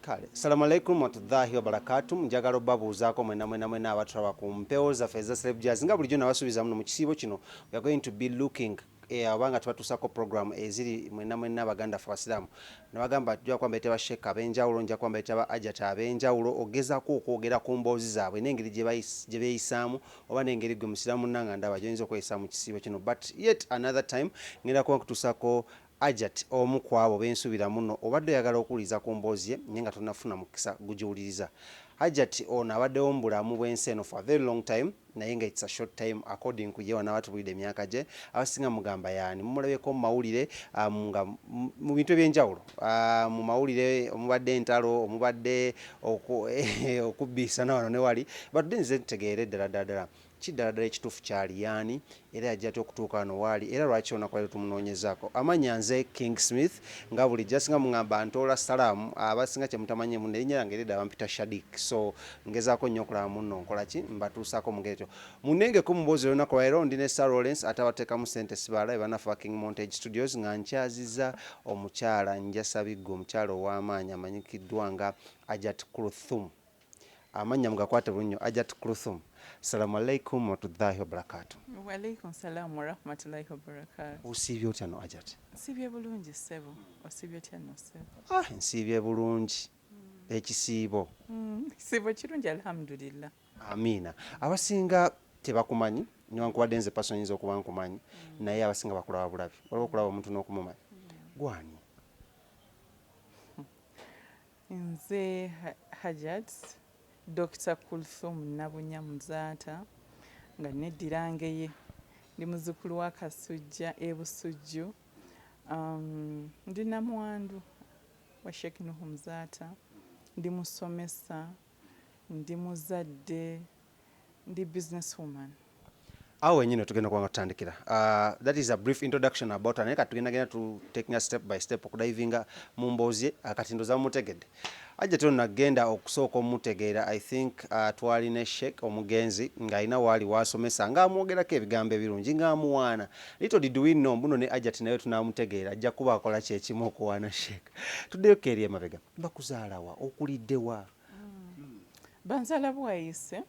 Kale, salamu alaikum warahmatullahi wabarakatuh. Njagala obabuuzaako mwena mwena mwena abatulaba ku mpewo zaffe eza Celeb Jazz. Nga bulijjo nabasuubiza muno mu kisiibo kino, we are going to be looking oba nga tubatuusako program eziri mwena mwena abaganda ffe abasiraamu. Nabagamba tujja kuba mbayita ba sheikh ab'enjawulo, nja kuba mbayita ba ajat ab'enjawulo, ogezaako okwogera ku mboozi zaabwe n'engeri gye beeyisaamu oba n'engeri gwe musiraamu munnanga ndaba gy'oyinza okweyisa mu kisiibo kino. But yet another time ngenda kuba nkutuusako Ajat omu ku abo bensuubira muno obadde oyagala okuwuliriza ku mboozi ye naye nga tonnafuna mukisa gugiwuliriza. Hajat ono abaddewo mu bulamu bw'ensi eno for a very long time naye nga it's a short time according ku ye wanaaba atubulidde emyaka gye. Abasinga mugamba yaani mumulabyeko mu mawulire nga mu bintu ebyenjawulo, mu mawulire omubadde entalo, omubadde okubbiisana wano ne wali, but then nze ntegeere ddala ddala ddala ki ddala ddala ekituufu kyali yaani era yajja atya okutuuka wano waali era lwaki olunaku lwaleero tumunoonyezaako. Amannya nze King Smith nga bulijjo asinga muŋŋamba ntoola salaamu, abasinga kye mutamanyi munno erinnya lyange ery'edda bampita Shadik, so ngezaako nnyo okulaba munno nkola ki mbatuusaako mu ngeri etyo. Munnengeko mu mboozi olunaku lwaleero ndi ne Sir Lawrence ate abateekamu ssente sibaala be bannaffe aba King Montage Studios nga nkyazizza omukyala Njasabiggu, omukyala ow'amaanyi amanyikiddwa nga Hajat Kluthum. Amannya mugakwate bulungi nnyo, Hajat Kluthum. Assalamu alaikum warahmatullahi wabarakatuh. Wa alaikum salam wa rahmatullahi wa barakatuh. Osiibye otya no Hajat? Nsiibye bulungi ssebo. Osiibye otya no ssebo? Ah, nsiibye bulungi. Ekisiibo. Ekisiibo kirungi alhamdulillah. Amiina. Abasinga tebakumanyi newankubadde nze person nyinza okuba nkumanyi naye abasinga bakulaba bulabi. Waliwo okulaba omuntu n'okumumanya. Gwani? Nze Hajat Dr. Kulthum Nabunya Muzaata nga neddira Ngeye, ndi muzzukulu wa Kasujja e Busujju. Ndi namwandu wa Sheikh Nuhu Muzaata, ndi musomesa, ndi muzadde, ndi business woman. Awo wenyini tugenda kuba nga tutandikira. That is a brief introduction about her, naye kati tugenda genda tu taking a step by step okudivinga mu mboozi ye. Kati ndowooza mumutegedde. Hajat ono nagenda okusooka omutegeera, I think twali ne Sheikh omugenzi ng'alina waali waasomesa ng'amwogerako ebigambo ebirungi ng'amuwaana. Little did we know mbuno ne Hajat naye tunaamutegeera ajja kuba akola kyekimu okuwaana Sheikh. Tuddeyo eri emabega. Bakuzaala wa? Okulidde wa? Banzaala Bwayise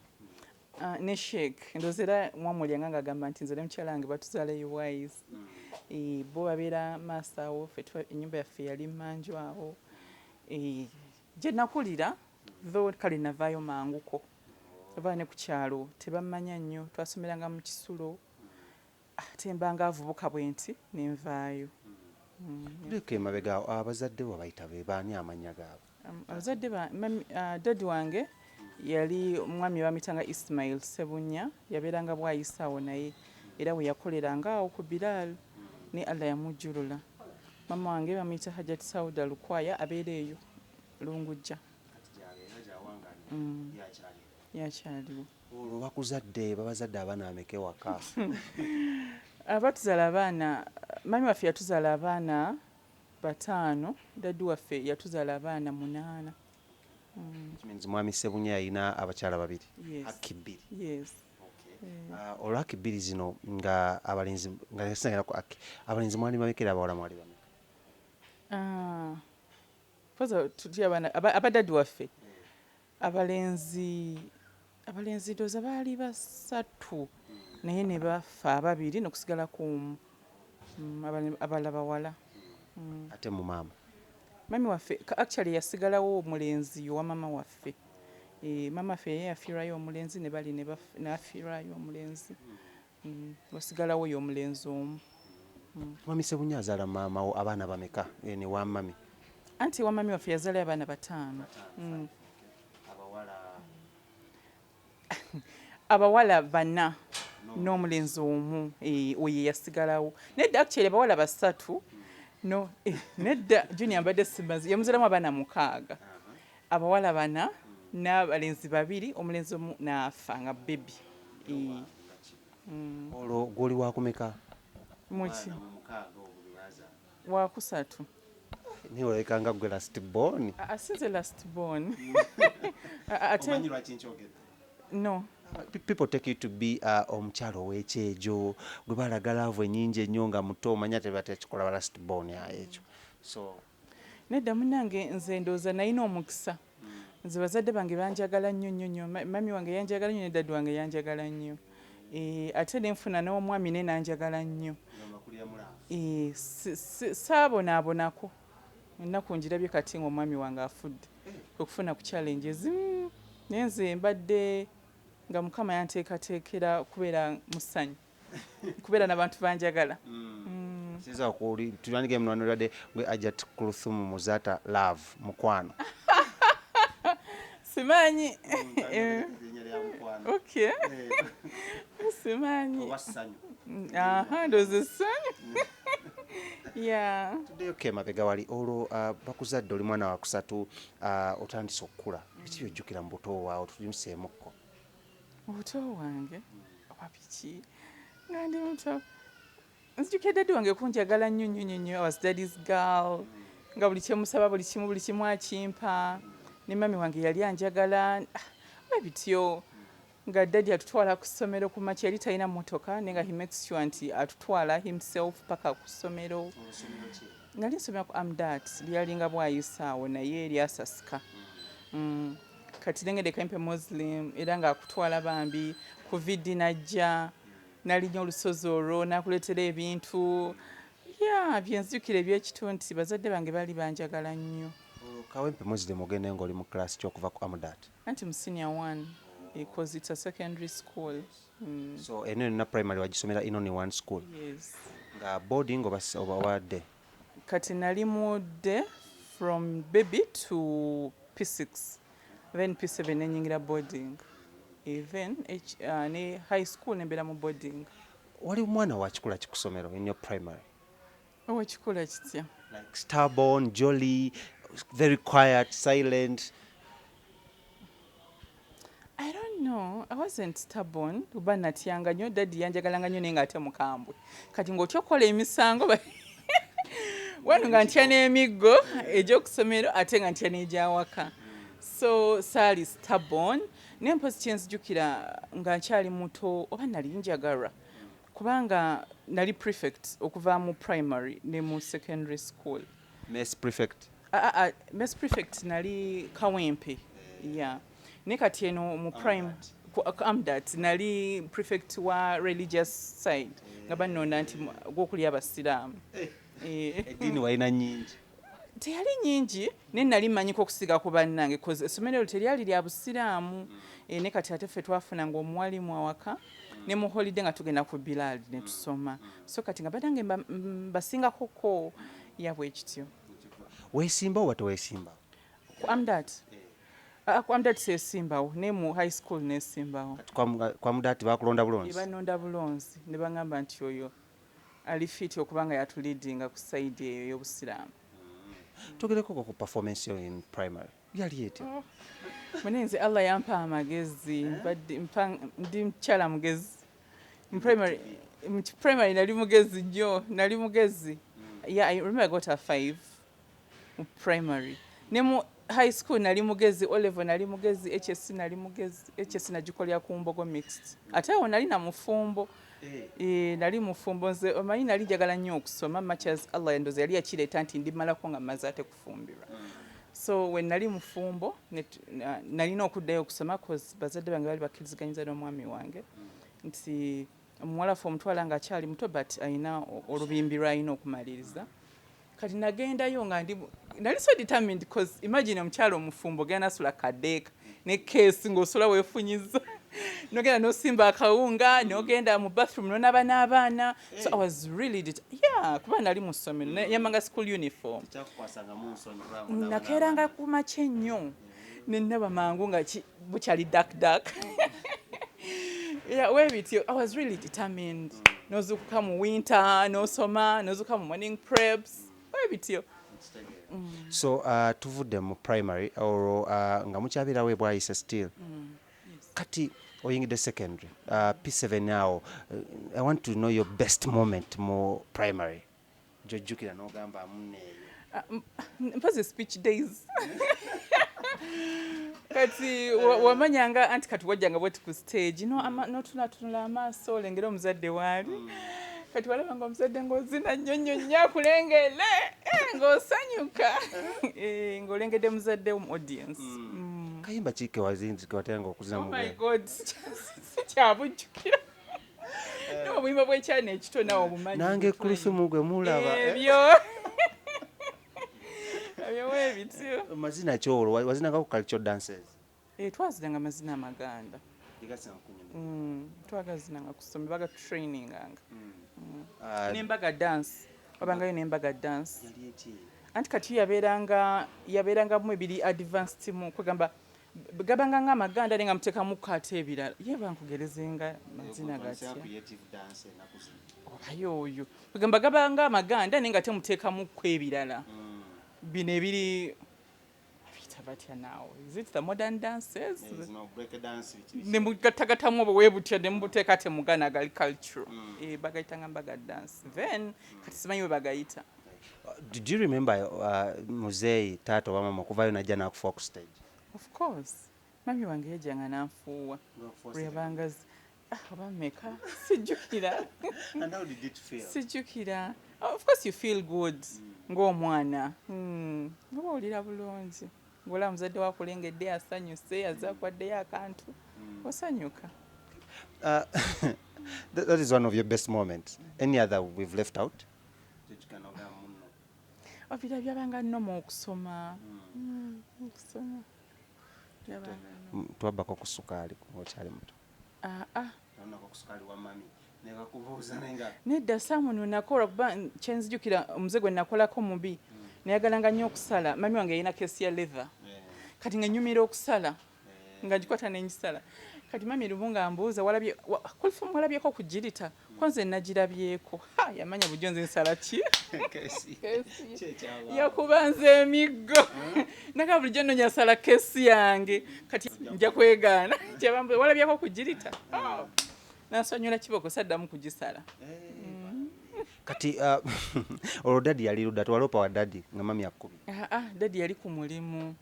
ne Sheikh ndowooza era mwamulyanga ng'agamba nti nze ne mukyala wange batuzaalayo Bwayise. Bo babeera maaso awo, ffe ennyumba yaffe yali mmanju awo. Gye nakulira though kale navaayo manguko. Oba ne ku kyalo tebammanya nnyo, twasomeranga mu kisulo ate mba nga avubuka bwe nti ne nvaayo. Tuddeyo emabega awo, abazadde bo babayita be baani amannya gaabwe? Abazadde ba daddy wange yali omwami bamuyitanga Ismail Ssebunya, yabeeranga Bwayise awo naye era we yakoleranga awo ku Bilal ne Allah yamujjulula. Maama wange bamuyita Hajat Sauda Lukwaya abeera eyo Lungujja. Yakyaliwo. Olwo bakuzadde babazadde abaana bameka ewaka? Abatuzaala abaana, mami waffe yatuzaala abaana 5, daddy waffe yatuzaala abaana 8. Which means Mwami Ssebunya yalina abakyala babiri. Yes. Haki bbiri. Yes. Olwo haki bbiri zino nga abalenzi nga sinagenda ku haki, abalenzi mwali bameka era abawala mwali bameka? Poza tutya abaana aba daddy waffe abalenzi ndowooza baali basatu naye ne bafa ababiri n'okusigalako omu, abalala bawala. Ate mu maama? Mami waffe actually yasigalawo omulenzi owa maama waffe. Maama waffe ye yafiirwayo omulenzi ne bali n'afiirwayo omulenzi. Wasigalawo ye omulenzi omu. Mwami Ssebunya azaala maama wo abaana bameka ne wa mami? Anti wa mami waffe yazaalayo abaana 5. Abawala? Abawala bana n'omulenzi omu, oyo yasigalawo. Nedda actually abawala 3 no, nedda Junior mbadde simaze, yamuzaalamu abaana 6. Abawala 4 n'abalenzi 2, omulenzi omu n'afa nga baby. Olwo gw'oli wakumeka? Muki? Wakusatu. Naye olabika nga ggwe last born. Si nze last born. Ate Omanyi lwaki nkyogedde? No. People take you to be omukyala ow'ekyejo gwe balaga love ennyingi ennyo nga muto, omanya tebatekikola ba last born ekyo. So Nedda munnange, nze ndowooza nalina omukisa. Nze bazadde bange banjagala nnyo nnyo nnyo. Mami wange yanjagala nnyo ne daddy wange yanjagala nnyo. Ate nenfuna n'omwami naye nanjagala nnyo. Saabonaabonako. Ennaku ngirabye kati ng'omwami wange afudde, kwe kufuna ku challenges. Naye nze mbadde nga Mukama yanteekateekera kubeera mu ssanyu, kubeera n'abantu banjagala. Sinza kuli tulandige mnwanolade gwe Hajat Kulthum Muzaata Love mukwano. Simanyi. Okay, simanyi. Aha, ndowooza essanyu, yeah. Tuddeyo ko emabega wali olwo, bakuzadde oli mwana wakusatu, otandise okukula. Biki byojjukira mu buto bwawo? Tulimuseemukko. Obuto bwange oba biki nga ndi muto? Nzijukira daddy wange kunjagala nnyo nnyo nnyo nnyo. I was daddy's girl, nga buli kyemusaba, buli kimu, buli kimu akimpa. Ne mami wange yali anjagala. Ah, bityo nga daddy atutwala ku ssomero ku makya. Yali talina mmotoka, naye nga he makes sure nti atutwala himself paka ku ssomero. Nali nsomera ku Amdat, lyalinga Bwayisa awo, naye lyasasika. Kati nengende Kawempe Muslim, era ng'akutwala bambi ku VD, najja nalinya olusozi olwo nakuleetera ebintu ya byenzijukira ebyekito nti bazadde bange baali banjagala nnyo. Kawempe Muslim ogende ng'oli mu class ki okuva ku Amdat? Anti mu senior one, because it's a secondary school. So eno yonna primary wagisomera in only one school? Yes. Nga boarding oba day? Kati nali mu day from baby to P6, then P7 nenyingira boarding. Even ne high school nembeera mu boarding. Wali mwana wa kikula ki ku ssomero in your primary? Owekikula kitya? Like stubborn, jolly, very quiet, silent? I don't know. I wasn't stubborn. Kuba natyanga nnyo. Daddy yanjagalanga nnyo, naye ng'ate mukambwe. Kati ng'otya okukola emisango wano, nga ntya n'emiggo egy'okusomero, ate nga ntya n'egyawaka. So saali stubborn. Naye mpozi kyenzijukira nga nkyali muto, oba nali njagalwa, kubanga nali prefect okuva mu primary ne mu secondary school. Mess prefect? Ah, ah, ah, mess prefect nali Kawempe, yeah. Naye kati eno mu prime ku Amdat nali prefect wa religious side, nga banonda nti gwokulya abasiraamu. Eddiini walina nnyingi. Teyali nnyingi, naye nali mmanyiko okusiga ku bannange, cause essomero eryo teryali lya busiraamu. Ne kati ate ffe twafunanga omuwalimu awaka, ne mu holiday nga tugenda ku Bilal ne tusoma. So kati nga bannange mbasingakoko yabwe ekityo. Weesimba oba teweesimba? Ku Amdat? Ah, ku Amdat seesimbawo, naye mu high school neesimbawo. Kati kwa Amdat bakulonda bulonzi? Banonda bulonzi ne baŋŋamba nti oyo ali fit okuba nga yatuleadinga ku side eyo ey'obusiraamu. Twogerekoko ku performance yo in primary, yali etya? Mune nze Allah yampa amagezi. Ndi mukyala mugezi. Mu primary, mu primary nali mugezi nnyo, nali mugezi. Yeah, I remember I got a 5 mu primary. Ne mu high school nali mugezi, O level nali mugezi, HSC nali mugezi. HSC nagikolera ku Mbogo Mixed. Ate awo nali na mufumbo. Nali mufumbo. Nze omanyi nali njagala nnyo okusoma, much as Allah yandoza yali yakireeta nti ndimalako nga mmaze ate kufumbirwa. So we nali mufumbo, nalina okuddayo okusoma, cause bazadde bange baali bakkiriziganyiza n'omwami wange nti omuwala ffe omutwala ng'akyali muto, but alina olubimbi lw'alina okumaliriza. Kati nagendayo nga ndi nali so determined, cause imagine omukyala omufumbo ogenda nasula kadeeka ne keesi, ng'osula weefunyiza, nogenda nosimba akawunga, nogenda mu bathroom nonaba n'abaana. So I was really yeah, kuba nali mu ssomero, yambanga school uniform. Nakeeranga ku makya ennyo nenaba mangu nga bukyali dark dark. Yeah, webityo. I was really determined. Nozukuka mu winter nosoma, nozukuka mu morning preps, webityo. So tuvudde mu primary olwo, nga mukyabeerawo ebwayise still. Kati oyingidde secondary, P7 awo. I want to know your best moment mu primary gyojjukira n'ogamba munneeyo. Mpozi speech days. Kati wamanyanga anti kati wajjanga bweti ku stage, no, notunatunula amaaso olengera omuzadde waali. Kati walaba nga omuzadde ng'ozina nnyo nnyo nnyo akulengere, ng'osanyuka, ng'olengedde muzadde mu audience. Kayimba ki kewateranga okuzina? Oh Mu my God, sikyabujjukira. N'obuyimba bw'ekyana ekito nawe obumanyi. Nange Kulusumu gwe mulaba. Ebyo weebityo. Mazina ki olwo wazinangako, cultural dances? Twazinanga amazina amaganda. Twagazinanga ku ssomero, bagatutraininganga. N'embaga dance, wabangayo n'embaga dance. Anti kati yabeerangamu ebiri advanced, mu kwegamba gabanga nga amaganda naye nga muteekamu ate ebirala. Ye bankugerezenga mazina gatya obayo oyo kwegamba gabanga amaganda naye nga temuteekamuko ebirala bino ebiri biyita batya naawe, is it the modern dances? Ne mugattagattamu obwo weebutya ne mubuteeka temugana agali cultural. Bagayitanga mbaga dance then, kati simanyi we bagayita. Did you remember muzeeyi, taata oba mama, okuvayo najja n'akufuwa ku stage? Of course, mami wange yajjanga nanfuuwa lweyabanga oba meka, sijjukira. And how did it feel? Sijjukira. Of course you feel good ng'omwana. Oba owulira bulungi ng'olaba muzadde wakulengedde, asanyuse, azze akwaddeyo akantu, osanyuka. That is one of your best moments. Any other we've left out? Obira byabanga nnoma okusoma. Okusoma byabanga nnoma. Twabbako ku sukaali ng'okyali muto? Ah, ah. Nonako ku sukaali wa mami nekakubuuza naye nga Nedda, saamunuunako olwakuba kyenzijukira omuze gwe nakolako mubi, nayagalanga nnyo okusala. Mami wange yalina case ya leather, kati nga nyumira okusala, nga ngikwata nengisala. Kati mami lumu nga mbuuza, walabye Kulthum, walabyeko ku girita? Ko nze nagirabyeko. Ha, yamanya bulijjo nze nsala ki. Yakuba nze emiggo naga bulijjo nno nyasala case yange, kati nja kwegaana. Kyebambuuza, walabyeko ku girita? Oh. Nansonyiwa kiboko, saddamu kugisala. Kati olwo daddy yali ludda? Twaloopa wa daddy nga mami akkubi? Ah, ah, daddy yali ku mulimu.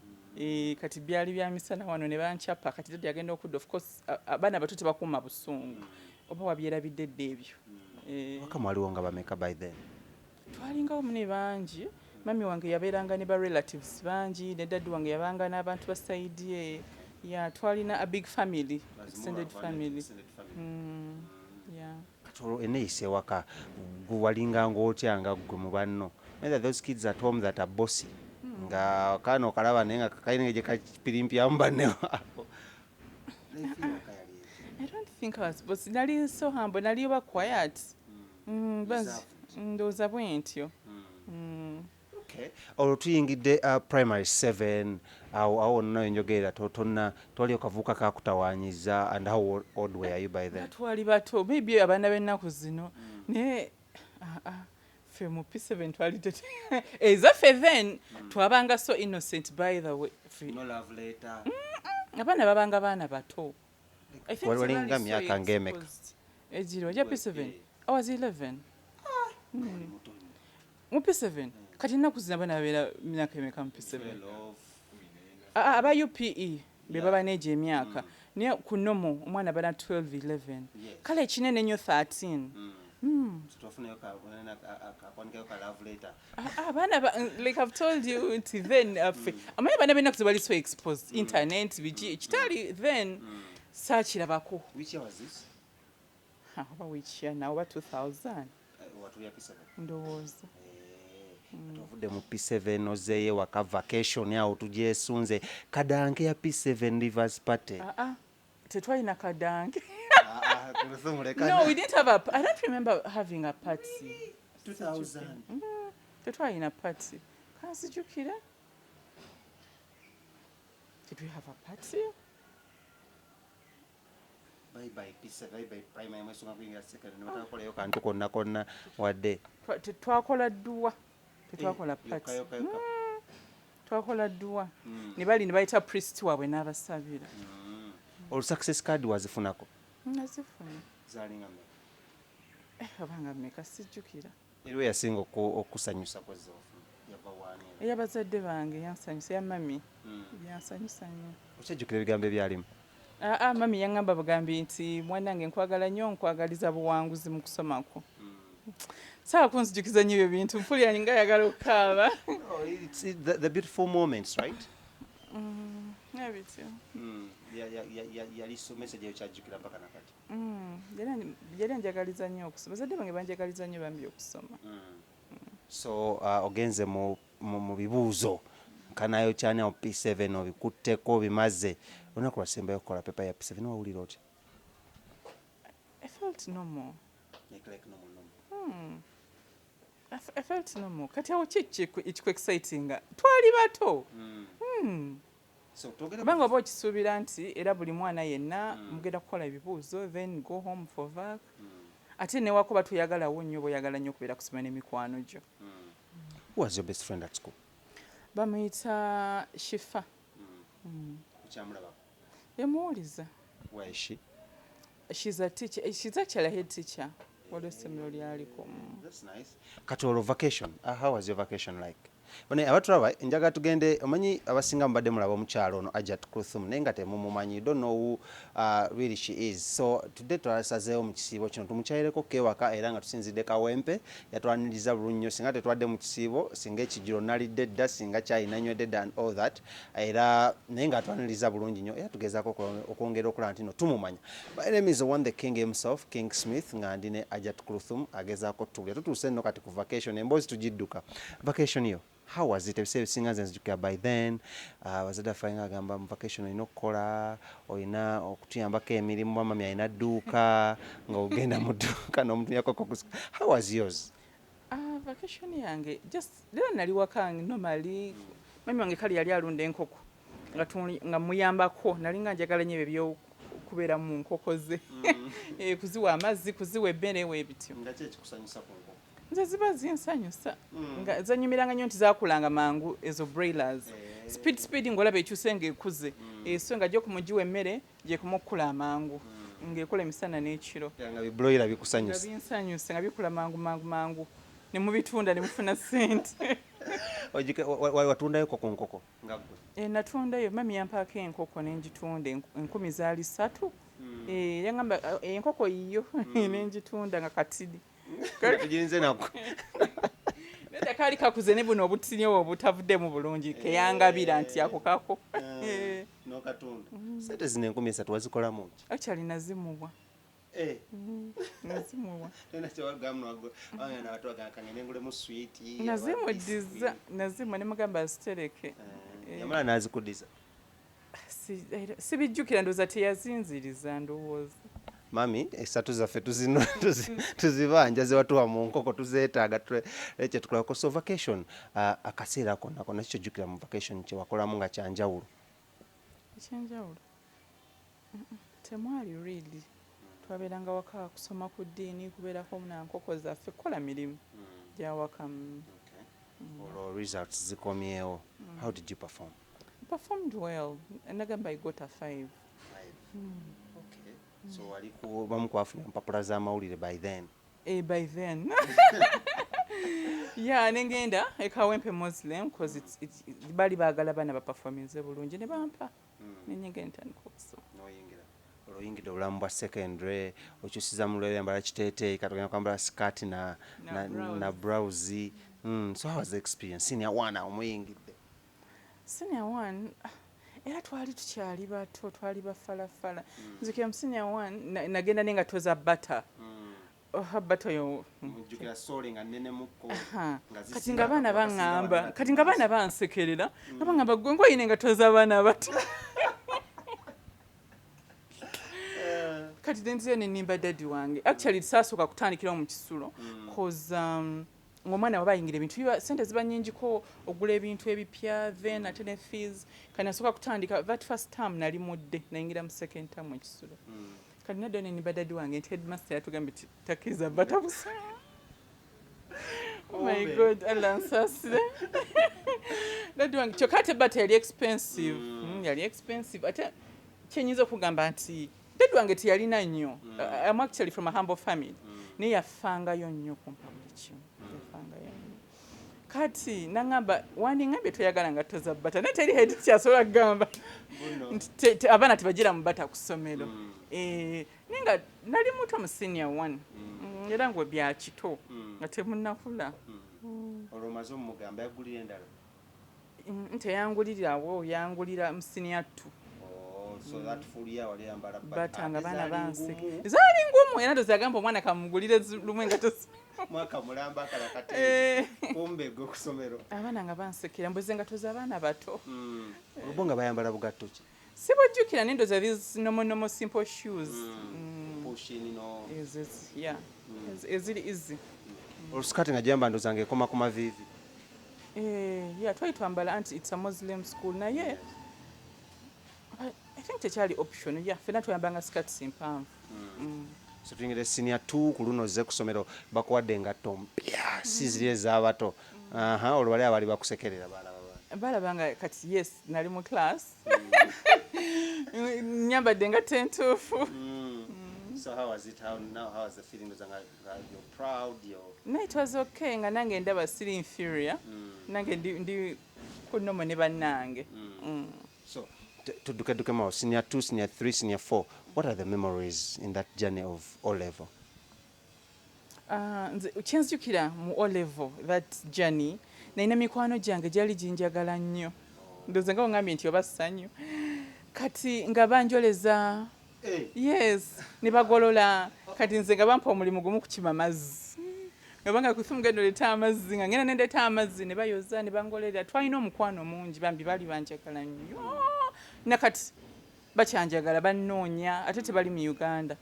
Kati byali bya misana wano ne bankyapa. Kati daddy agenda okudda, of course abaana bato tebakuuma busungu, oba wabyerabidde dda ebyo. Waka mwaliwo nga bameka by then? Twalingawo mune bangi. Mami wange yabeeranga ne ba relatives bangi, ne daddy wange yabanga n'abantu ba side ye. Ya, twalina a big family, extended family. Yeah. Kati olwo eneeyisa ewaka gwe walinga ng'otya nga ggwe mu banno? Either those kids at home that are bossy, nga kaana okalaba naye nga kalina gye kapirimpyamu banne waabo. I don't think I was bossy. Nali so humble, nali oba quiet. Ndowooza bwe ntyo. Okay. Olwo tuyingidde primary 7 awo, awo wonna enjogerera tonna twali okavuuka kakutawanyiza, and how old were you by then? Twali bato, maybe abaana b'ennaku zino, naye ffe mu P7 twali ezaffe then twabanga so innocent, by the way. No love letter? Abaana babanga baana bato. Walinga myaka ng'emeka? Ejiro ja P7, I was 11 mu P7. Kati ennaku zino abaana babeera myaka emeka mu P7? Aba UPE be baba n'egyo emyaka, naye ku normal omwana bana 12, 11, kale ekinene ennyo 13. Abaana, like I've told you nti then amanyi abaana b'ennaku zibali so exposed, internet biki, kitali then saakirabako. Oba which year now, oba 2000 ndowooza. Ovudde mu P7 ozeeyo ewaka vacation, awo tugyesunze kadanke ya P7 leavers party. Tetwalina kadanke. No, we didn't have a, I don't remember having a party. 2000? Tetwalina party, kanzijukira. Did we have a party? Bye bye P7, bye bye primary, mwesunga kuyingira secondary, ne batakolayo kantu konna konna wadde? Twakola dduwa, tetwakola party. Twakola dduwa ne bali ne bayita priest waabwe n'abasabira. Olwo success card wazifunako? Nazifuna. Zalinga mmeka? Obanga mmeka, sijjukira. Eriwo yasinga okusanyusa kwezze wafuna, yava waani? Ey'abazadde bange yansanyusa, ya mami yansanyusa nnyo. Okyajjukira ebigambo ebyalimu? Aa, mami yaŋŋamba bugambi nti, "Mwanange, nkwagala nnyo, nkwagaliza buwanguzi mu kusoma kwo." Saawa kunzijukiza nnyo ebyo bintu, mpulira nga yagala okukaaba. Oh, it's the beautiful moments, right? Ebityo. Yali so message eyo kyajjukira mpaka nakati. Yali anjagaliza nnyo okusoma. Bazadde bange banjagaliza nnyo bambi okusoma. So ogenze mu bibuuzo nkanayo kyani awo P7 obikutteko bimaze. Olunaku lwasembayo okukola paper ya P7 wawulira otya? I felt normal. Like normal, normal. I felt normal. Kati awo ki ekiku-excitinga? Twali bato. So twogere Kubanga oba okisuubira nti era buli mwana yenna mugenda kukola ebibuuzo, then go home for vac. Ate newako batuyagalawo nnyo, bw'oyagala nnyo okubeera kusoma n'emikwano gyo. Who was your best friend at school? Bamuyita Shifa. Okyamulaba? Emuwuliza. Where is she? She's a teacher. She's actually a head teacher. Waliwo essomero lyaliko. That's nice. Kati olwo vacation, how was your vacation like? Bane abatulaba, njagala tugende, omanyi abasinga mubadde mulaba omukyalo ono Hajat Kulthum naye nga temumumanyi, you don't know who really she is. So today twasazeewo mu kisiibo kino tumukyayireko kewaka era nga tusinzidde Kawempe, yatwaniriza bulungi nnyo. Singa tetwadde mu kisiibo, singa ekijjulo nalidde dda, singa kyayi nanywedde dda and all that, era naye ng'atwaniriza bulungi nnyo era tugezaako okwongera okulaba nti no tumumanya. My name is the one, the king himself, King Smith, nga ndi ne Hajat Kulthum agezaako tuwulira. Tutuuse nno kati ku vacation, emboozi tugidduka. Vacation yo, how was it? Ebiseera ebisinga nze nzijukira by then abazadde baffe nga agamba mu vacation olina okukola, olina okutuyambako emirimu, mami alina dduuka, ng'ogenda mu dduuka n'omutunyako. How was yours? Ah, vacation yange just leero nali waka normally. Mami wange kale yali alunda enkoko nga muyambako, nali nga njagala nnyo ebyo ebyokubeera mu nkoko ze. Eh, kuziwa amazzi, kuziwa emmere, weebityo. Nga ki ekikusanyusa ku nkoko? Nze ziba zinsanyusa, nga zanyumiranga nnyo nti zakulanga mangu ezo broilers. Speed speed ng'olaba ekyuse ng'ekuze. Eh, so nga gyokumugiwa emmere gyekuma okukula amangu, ng'ekola emisana n'ekiro. Nga bi broiler nga bikusanyusa? Binsanyusa nga bikula mangu mangu mangu, ne mubitunda ne mufuna ssente. Watundayoko ku nkoko nga ggwe? Eh, natundayo. Mami yampaako enkoko nengitunda, 3,000. Eh, yangamba, "Ah, enkoko yiyo," nengitunda nga katini. Tugirinze nako. Nedda, kaali kakuze ne buno obutini obwo obutavuddemu bulungi, keyangabira nti ako kako. Eh, Nokatunda. Sente zino 3,000 wazikolamu ki? Actually nazimuwa. Nazimuwa. Tolina kyewagamu kangende ngulemu swiiti? Nazimuddiza, nazimuwa nemugamba azitereke. Yamala nazikuddiza? Sibijjukira, ndowooza teyazinziriza, ndowooza. Mami, esatu zaffe tuzibanja zewatuwa mu nkoko, tuzeetaaga kyetukolako. So vacation, akaseera konna konna kikyojjukira mu vacation kyewakolamu nga kyanjawulo? Ekyenjawulo? Temwali really. Twabeeranga waka kusoma ku ddiini, kubeerako na nkoko zaffe, kukola mirimu gyawaka. Olwo results zikomyewo, how did you perform? Performed well. Nagamba I got a 5. Okay. So wali ku bamu kwafuna empapula z'amawulire by then? Eh, by then, yeah. Nengenda e Kawempe Muslim cause bali baagala baana baperforminze bulungi, ne bampa nenyengenda ntandika okusoma. Noyingira, olwo oyingidde obulamu bwa secondary, okyusiza mu lweyambala kiteeteeyi, kati ogenda kwambala sikaati na, Na na, blouse. Na blouse. So how was the experience senior one awo muyingidde? Senior one, ah, era twali tukyali bato, twali bafalafala. Nzukira mu senior one nagenda nengatto za Bata. Oh, Bata yo. Mujjukira sole nga nnenemukko? Ha, Nga kati zisinga nga abaana akasinga baŋŋamba abaana. Kati nga abaana bansekerera nga baŋŋamba, "Gwe ng'oyina engatto z'abaana abato." Kati nenzira nenimba daddy wange. Actually saasooka kutandikirawo mu kisulo cause ng'omwana waba ayingira ebintu sente ziba nnyingiko, ogula ebintu ebipya, then ate ne fees. Kati nasooka kutandika that first term nali mudde, nayingira mu second term ekisulo. Kati nadda nenimba daddy wange nti headmaster yatugambye ti takkiriza Bata busa. Oh my Kumbe. God, Allah nsaasire daddy wange. Kyokka ate Bata yali expensive. Yali expensive. Ate kyenyinza okugamba nti daddy wange teyalina nnyo. I'm actually from a humble family, naye yafangayo nnyo kumpa buli kimu, yafangayo nnyo. Kati naŋŋamba, wandiŋŋambye toyagala ngatto za Bata, naye teri head kyasobola kugamba nti abaana tebagira mu Bata ku ssomero. Eh, naye nga nali muto mu senior one. Era ngwe bya kito nga temunnakula. Olwo omaze omugamba, yagulira endala? Teyangulirawo, yangulira mu senior two. Oh, so that full year wali oyambala bata nga ate baana zaali banse ngumu. Zaali ngumu, era ndozi agamba omwana kamugulire lumu engatto Mwaka mulamba akalakate. Kumbe gwe ku ssomero. Abaana nga bansekera, mbuze engatto z'abaana bato. Olwo nga bayambala bugatto ki? Sibujjukira, naye ndoza these normal, normal simple shoes. Pushin no. Ezo yeah. Eziri easy. Olusikati nga gyamba ndoza ng'ekoma ku maviivi. Eh, yeah, twali twambala anti it's a Muslim school, naye but I think tekyali option. Yeah, ffenna twayambanga skirts mpanvu. So tuyingire senior 2. Ku luno ozze ku ssomero, bakuwadde engatto mpya, si ziri ez'abato. Aha, olwo bali abaali bakusekerera balaba bani? Balaba nga kati yes, nali mu class, nyambadde engatto entuufu. So how was it? How now, how was the feeling? Ndoza nga you're proud, you're No, it was okay, nga nange ndaba siri inferior, nange ndi ku normal ne bannange. So tuddukeddukemu awo, senior 2, senior 3, senior 4, what are the memories in that journey of O level? Ah, nze kyenzijukira mu O level, that journey, nalina mikwano gyange gyali ginjagala nnyo. Ndowooza nga ongambye nti oba ssanyu, kati nga banjoleza. Yes, ne bagolola. Kati nze nga bampa omulimu gumu, kukima mazzi, nga banga kufumu genda oleeta amazzi, nga ngenda nendeeta amazzi, ne bayoza ne bangolera. Twalina omukwano mungi, bambi baali banjagala nnyo, nakati bakyanjagala, bannoonya, ate tebali mu Uganda,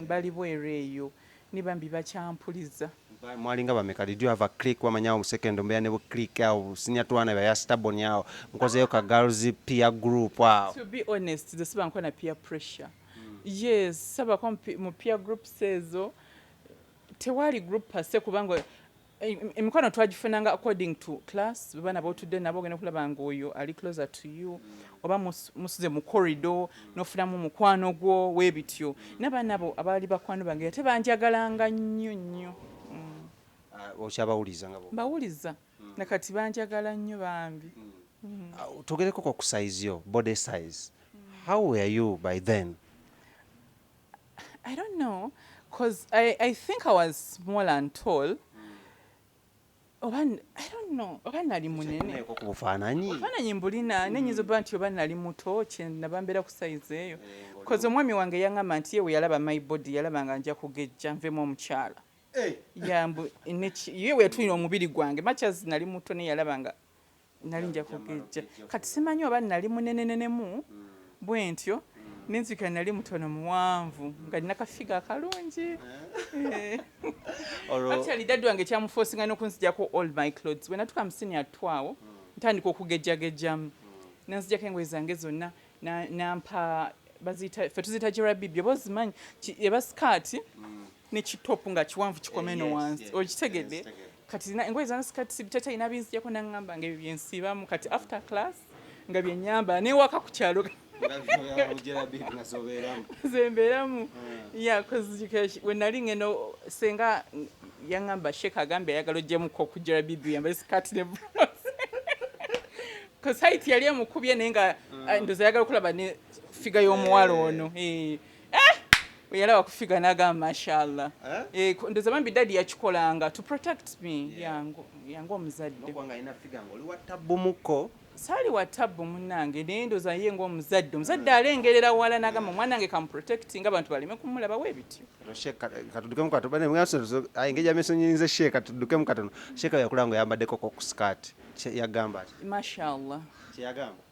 bali bweru eyo, ne bambi bakyampuliza. Mwalinga bameka? Did you have a clique? Wamanyawo mu second mbeera ne bu clique awo, senior twana baya stubborn awo, mukozeyo ka girls peer group awo? To be honest, nze sibanko na peer pressure. Yes, sabako mu peer groups ezo, tewali group per se, kubanga emikwano twagifunanga according to class. Baana botudde nabo, ogenda okulaba nga oyo ali closer to you, oba musuze mu corridor n'ofunamu mukwano gwo weebityo. N'abaana abo abaali bakwano bange ate banjagalanga nnyo nnyo. Ah, okyabawuliza nga bo? Mbawuliza, nakati banjagala nnyo bambi. Ah, twogereko ku size yo, body size. How were you by then? I don't know, because I think I was small and tall. Oba I don't know, oba nali munene. Neko ku bufaananyi. Bufaananyi mbulina, nenyinza oba nti oba nali muto kye naba mbeera ku size eyo. Because omwami wange yaŋŋamba nti ye we yalaba my body, yalaba nga nja kugejja nvemu omukyala. Yambu ye we yatulina omubiri gwange, much as nali muto, naye yalaba nga nali nja kugejja. Kati simanyi oba nali munenenenemu bwe ntyo, nenzikira nali mutono muwanvu nga nina kafiga akalungi. Eh. Olwo Actually, daddy wange kyamuforcinga n'okunzijako all my clothes. Bwe natuka mu senior two awo, ntandika okugejjagejjamu, nanzijako engoye zange zonna, nampa baziyita, ffe tuziyita jerabibi, oba ozimanyi? Eba sikaati n'ekitopu nga kiwanvu kikome eno wansi. Okitegedde? Yes, tegedde. Kati engoye zange, sikaati, bitatayina binzijako, naŋŋamba nga ebyo byensiibamu kati after class, nga byenyambala newaka ku kyalo. Nga zobeeramu. Zembeeramu, yeah, 'cause we nali ngeno, senga yaŋŋamba, Sheikh agambye ayagala ogyemuko okugira bibi, yambale sikaati ne blouse, 'cause height yali emukubye, naye nga ndoza ayagala okulaba ne figure y'omuwala ono. Eh, eh, bwe yalaba ku figure n'agamba mashallah. Eh? Eh, ndoza bambi daddy yakikolanga to protect me, yangu yangu omuzadde. Nokuba nga alina figure ng'oli wa tabbu-mukko. Saali wa tabbu munnange, naye ndoza ye ng'omuzadde, omuzadde alengerera wala n'agamba omwana wange kamuprotecting, abantu baleme kumulaba weebityo. Katuddukemu katono, engeri gyamesonyinze Sheikh, katuddukemu katono. Sheikh yakulaba nga oyambaddeko ko ku skirt, yagamba ati? Mashallah. Kyeyagamba?